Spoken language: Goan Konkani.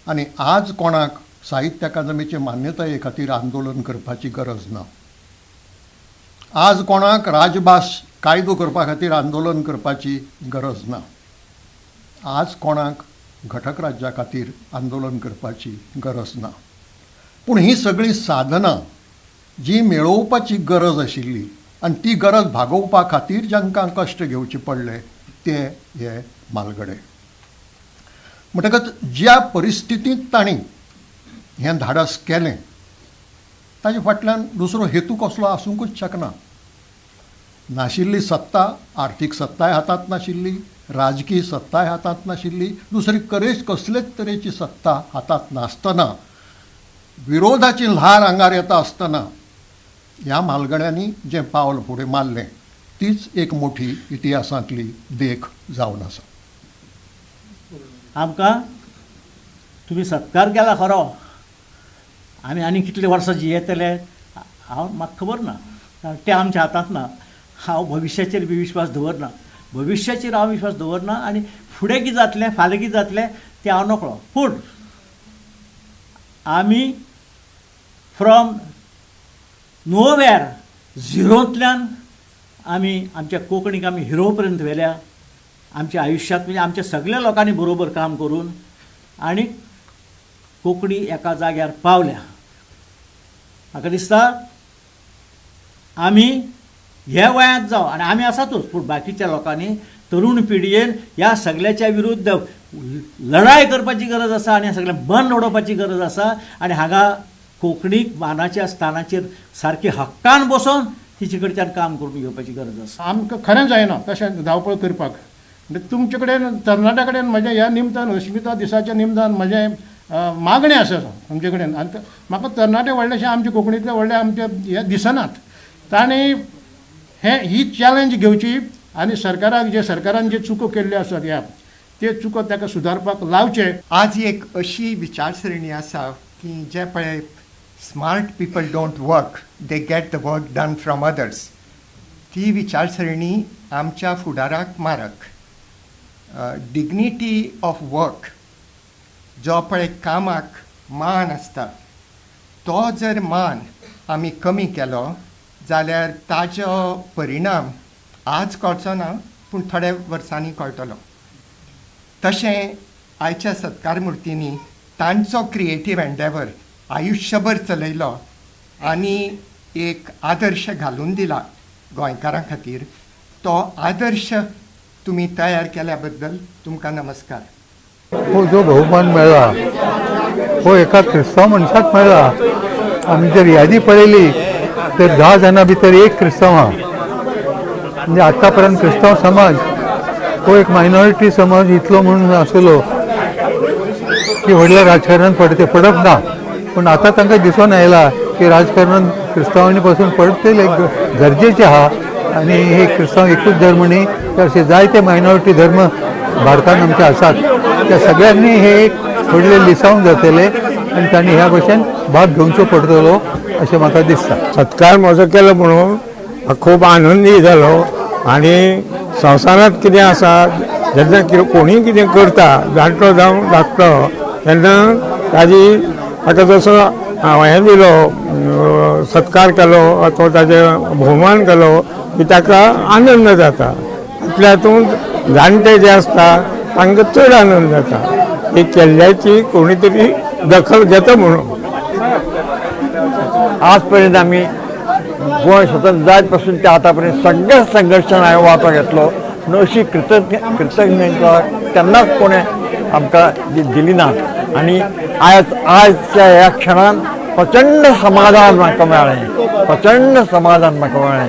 आनी आज कोणाक साहित्य अकादमीचे मान्यताये खातीर आंदोलन करपाची गरज ना. आज कोणाक राजभास कायदो करपा खातीर आंदोलन करपाची गरज ना. आज कोणाक घटक राज्या खातीर आंदोलन करपाची गरज ना. पूण ही सगळीं साधनां जी मेळोवपाची गरज आशिल्ली आनी ती गरज भागोवपा खातीर जांकां कश्ट घेवचे पडले ते हे म्हालगडे. म्हणटकच ज्या परिस्थितींत तांणी हें धाडस केलें ताजे फाटल्यान दुसरो हेतू कसलो आसूंकूच शकना. नाशिल्ली सत्ता, आर्थीक सत्ताय हातांत नाशिल्ली, राजकीय सत्ताय हातांत नाशिल्ली, दुसरी कसलेच तरेची सत्ता हातांत नासतना, विरोधाची ल्हार आंगार येता आसतना ह्या म्हालगड्यांनी जें पावल फुडें मारलें तीच एक मोठी इतिहासांतली देख जावन आसा. आमकां तुमी सत्कार केला खरो, आमी आनी कितले वर्सां जियेतले हांव म्हाका खबर ना, कारण तें आमच्या हातांत ना. हांव भविश्याचेर बी विश्वास दवरना, भविश्याचेर हांव विश्वास दवरना आनी फुडें कितें जातलें फाल्यां कितें जातलें तें हांव नकळो. पूण आमी फ्रॉम नोवेर झिरोंतल्यान आमी आमच्या कोंकणीक आमी हिरो पर्यंत व्हेल्या आमच्या आयुश्यांत, म्हणजे आमच्या सगल्या लोकांनी बरोबर काम करून आनी कोंकणी एका जाग्यार पावल्या. म्हाका दिसता आमी ह्या वयांत जावं आनी आमी आसातूच, पूण बाकीच्या लोकांनी तरुण पिळगेन ह्या सगल्याच्या विरुद्ध लढाय करपाची गरज आसा आनी सगळें बंद उडोवपाची गरज आसा आनी हांगा कोंकणीक मानाच्या स्थानाचेर सारकी हक्कान बसोवन तिचे कडच्यान काम करून घेवपाची गरज आसा. आमकां खरें जायना तशें धांवपळ करपाक. तुमचे कडेन तरणाट्या कडेन म्हजें ह्या निमतान अस्मिता दिसाच्या निमतान म्हजें मागणें आसा तुमचे कडेन. आनी म्हाका तरणाटे व्हडलेशे आमचे कोंकणींतले व्हडले आमचे हे दिसनात, तांणी हे ही चॅलेंज घेवची आनी सरकाराक जे सरकारान जे चुको केल्ल्यो आसात ह्या त्यो चुको ताका सुदारपाक लावचे. आज एक अशी विचारसरणी आसा की जे पळय smart people don't work, they get the work done from others, ती विचारसरणी आमच्या फुडाराक मारक. डिग्निटी ऑफ वर्क, जो पळय कामाक मान आसता तो जर मान आमी कमी केलो जाल्यार ताजो परिणाम आज कळचो ना पूण थोड्या वर्सांनी कळटलो. तशें आयच्या सत्कार मुर्तींनी तांचो क्रिएटीव एन्डेवर आयुश्यभर चलयलो आनी एक आदर्श घालून दिला गोंयकारां खातीर. तो आदर्श तुमी तयार केल्या बद्दल तुमकां नमस्कार. हो जो बहुमान मेळ्ळा हो एका क्रिस्तांव मनशाक मेळ्ळा. आमी जर यादी पळयली तर 10 जाणां भितर एक क्रिस्तांव आहा. म्हणजे आतापर्यंत क्रिस्तांव समाज हो एक मायनॉरिटी समाज इतलो म्हणून आसलो की व्हडल्या राजकारणात पडते पडप ना, पूण आतां तांकां दिसून आयला की राजकारणात क्रिस्तांवांनी पासून पडटलें गरजेचें आहा. आनी हे क्रिस्तांव एकूच धर्म न्ही तर अशे जायते मायनॉरिटी धर्म भारतांत आमचे आसात. त्या सगळ्यांनी हे एक व्हडलें लिसांव जातलें आनी तांणी ह्या भशेन भाग घेवचो पडटलो अशें म्हाका दिसता. सत्कार म्हजो केलो म्हणून खूब आनंदी जालो आनी संवसारांत कितें आसा जेन्ना कोणूय कितें करता जाणटो जावं धाकटो तेन्ना ताजी ताका जसो हें दिलो सत्कार केलो अथवा ताजे भोवमान केलो की ताका आनंद जाता. तितल्या हातूंत जाणटे जे आसता तांकां चड आनंद जाता की केल्ल्याची कोणी तरी दखल घेता म्हणून. आजपर्यंत आमी गोंय स्वतंत्र जायत पासून ते आतापर्यंत सगळ्या संघर्शान हांवें वांटो घेतलो म्हणून अशी कृतज्ञता केन्नाच कोणें आमकां दिली ना. आनी आयच्या ह्या क्षणान प्रचंड समाधान म्हाका मेळ्ळें, प्रचंड समाधान म्हाका मेळ्ळें.